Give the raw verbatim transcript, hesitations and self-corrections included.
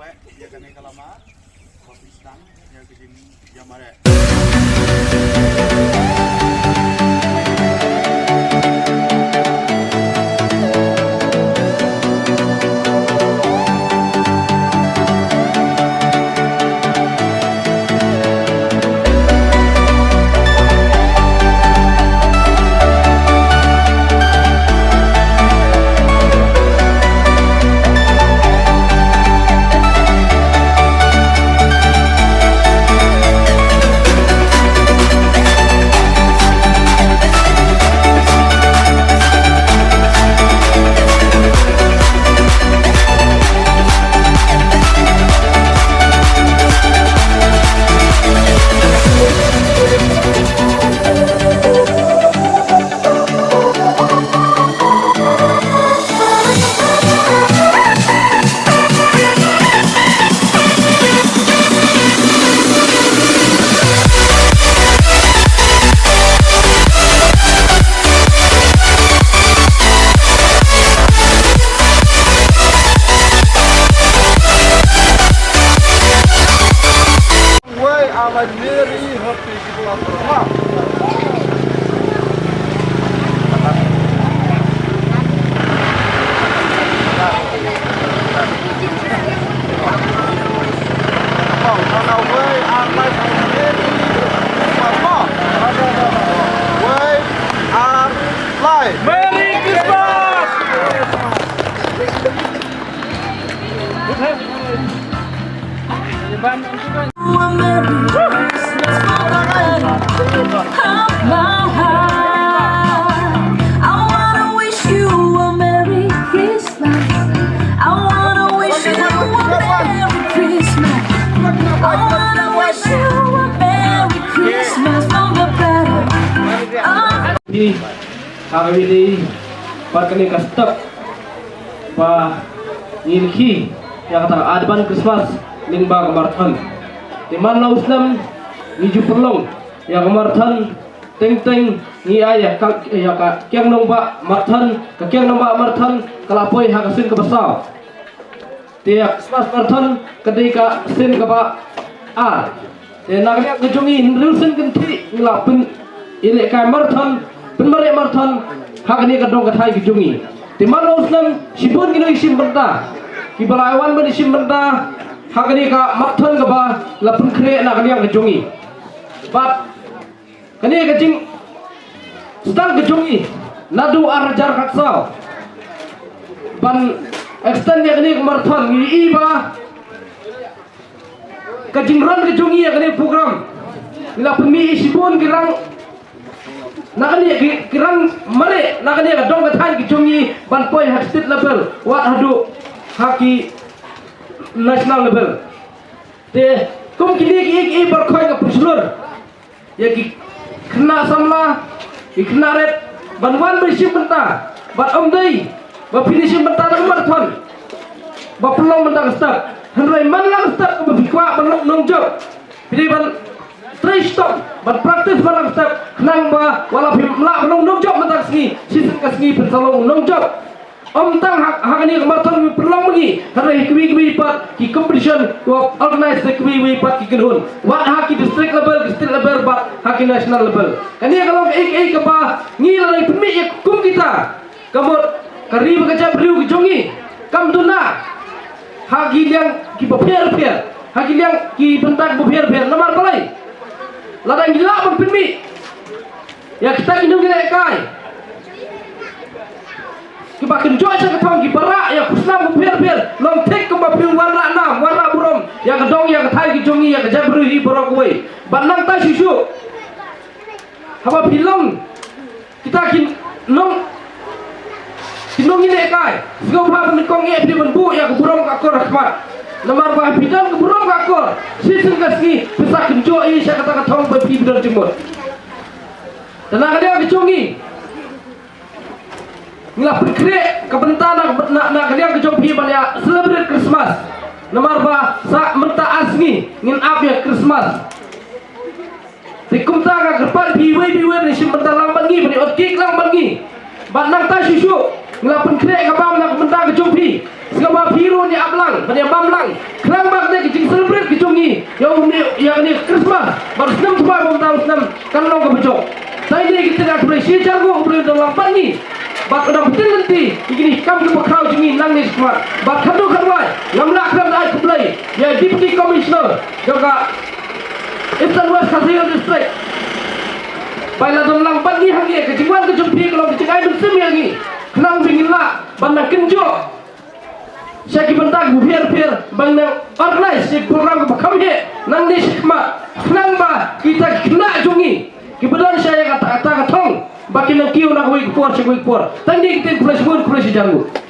Ïa kane ka lama, ba phi sdang ïa ka jingïamareh. Wei, a la Mary, happy Christmas. Wei, a la Mary. Merry Christmas! Hi, ha kawei, bad kane ka step ba ngin khie ïa kata ka advance Christmas lyngba ka marathon. Te man la u snem ngi ju pynlong ïa ka marathon, teng teng ngi ai ïa ka, ïa ka Kiang Nangbah Marathon, ka Kiang Nangbah Marathon ka la poi ha ka sien kaba saw. Te ïa ka Christmas Marathon ka dei ka sien kaba ar. Te na ka liang ka jong ngi, hynriew sien kynthih ngi la pynïalehkai marathon, pynmareh marathon ha kane ka dong ka thaiñ ka jong ngi. Te man la u snem shibun ki nongshim bynta kiba la wan ban shim bynta ha kane ka marathon kaba la pynkhreh na ka liang ka jong ngi. Bad kane ka jingsdang ka jong ngi naduh ar hajar khatsaw ban extend ïa kane ka marathon, ngi i ba ka jingrung ka jong ngi ïa kane ka program ngi la pynmih ïa shibun ki rang, na kane ki, ki rang mareh na kane ka dong ka thaiñ ka jong ngi ban poi ha state level, wat haduh ha ki national level. Te kum kine ki, ki, ki baroh khoit nga pynshlur ïa ki khynnah samla, ki khynnah rit ban wan ban shim bynta. Bad ym dei ba phin shim bynta da ka marathon ba pynlong bynta ka step, hynrei man la ka step kaba phi kwah ban long nongjop, phi dei ban trei shitom ban practice man la ka step, khnang ba wat la phim lah ban long nongjop mynta ka sngi, shisien ka sngi phin sa long nongjop. Ym tang ha, ha kane ka marathon ba pynlong ma ngi, hynrei ha kiwei kiwei pat ki competition kiba organize da kiwei kiwei pat ki kynhun, wat ha ki district level, ki state level bad ha ki national level. Kane ka long kaei kaei kaba ngi la dei pynmih ïa kum kita, ka mut ka ri bad ka jaitbynriew ka jong ngi kam duna ha ki liang kiba pher pher, ha ki liang ki bynta kiba pher pher. Namar balei? Lada ngi lah ban pynmih ïa kita ki nongïalehkai kiba kynjoh sha ka thong, kiba rah ïa ka khusnam bapher bapher, long thik kumba phi wanrah nam wanrah burom ïa ka dong ïa ka thaiñ ka jong ngi, ïa ka jaitbynriew hi baroh kawei. Bad nangta shuh shuh, haba phi long kita ki nong, ki nongïalehkai, sngewbha ban nyngkong eh phi ban buh ïa ka burom ka akor ha khmat. Namar ba phi don ka burom ka akor, shisien ka sngi phin sa kynjoh ïa sha kata ka thong ba phi don jingmut. Te na ka liang ka jong ngi, ngi la pynkhreh ka bynta na, na, na ka liang ka jong phi ban ïa celebrate Christmas. Namar ba sa mynta ar sngi ngin ap ïa Christmas. Te kumta nga kyrpad ïa phi iwei pa iwei ban ïa shim bynta lang bad ngi, ban ïa ot cake lang bad ngi. Bad nangta shuh shuh ngi la pynkhreh ka bam na ka bynta ka jong phi. Ba phi ruh ïa ap lang, ban ïa bam lang. Khnang ba kane ka jing celebrate ka jong ngi ïa une, ïa kane Christmas bad snem thymmai bad snem kan long kaba jop. Tang ine kita nga khublei shi hajar nguh, U Blei un don lang bad ngi. Bad un nang pynlong lynti ïa kine ki kam kiba khraw jong ngi nangne shakhmat. Bad khatduh khatwai ngam lah khlem da ai khublei ïa Deputy Commissioner jong ka Eastern West Khasi Hills District ba i la don lang bad ngi hangne. Ka jingwan ka jong phi ka long ka jingai mynsiem ïa ngi khnang ba ngin lah ban nang kynjoh sha ki bynta kiba pher pher ban nang organize ïa ki program kiba kham heh nangne shakhmat, khnang ba kita ki khynnah jong ngi kiba don sha ïa kata kata ka thong ba kin nang kiew na kawei ka por sha kawei ka por. Tang ine kita, khublei shibun, khublei shi hajar nguh.